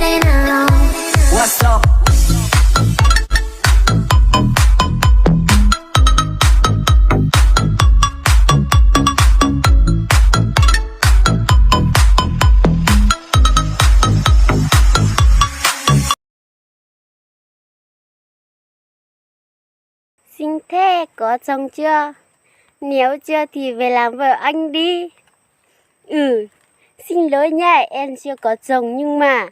Xin thế có chồng chưa? Nếu chưa thì về làm vợ anh đi. Ừ, xin lỗi nha, em chưa có chồng nhưng mà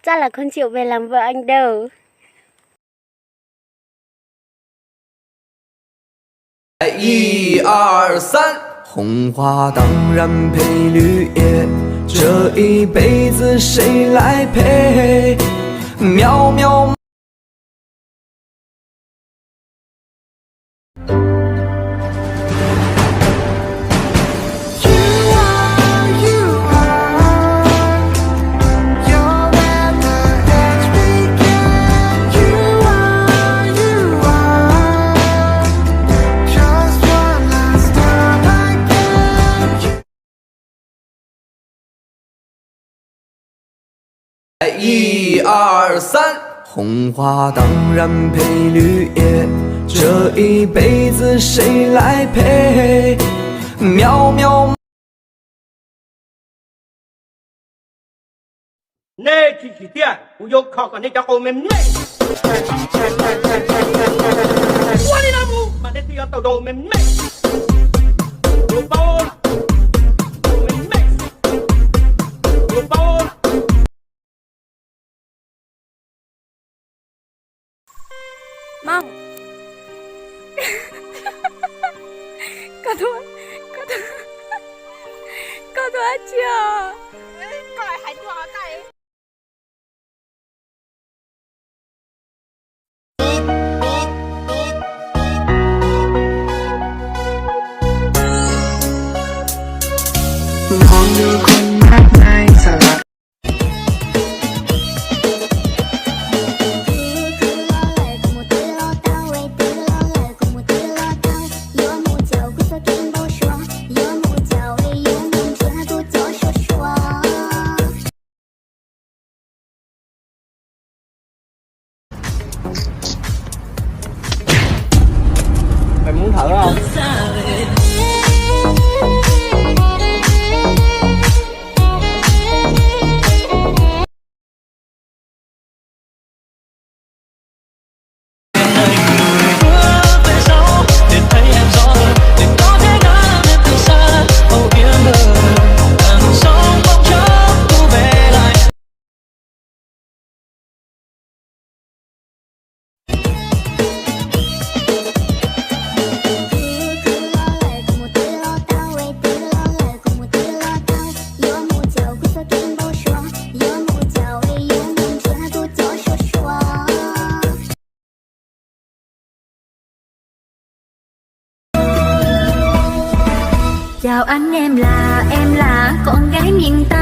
chắc là không chịu về làm vợ anh đâu. 一二三。红花当然配绿叶，这一辈子谁来陪？喵喵。 一二三。红花当然配绿叶，这一辈子谁来陪？喵喵。 Nej tsis tsim txiaj, kuv yuav kho kom nej cov qau me me. Ua li no mus mas nej thiaj yuav tau zoo me me. Kuv paub, me me. Kuv paub. Mom. Koj tuaj, koj tuaj, koj tuaj dab tsi os? Koj hais tuaj os. Mày muốn thử không? Chào anh, em là, em là con gái miền Tây.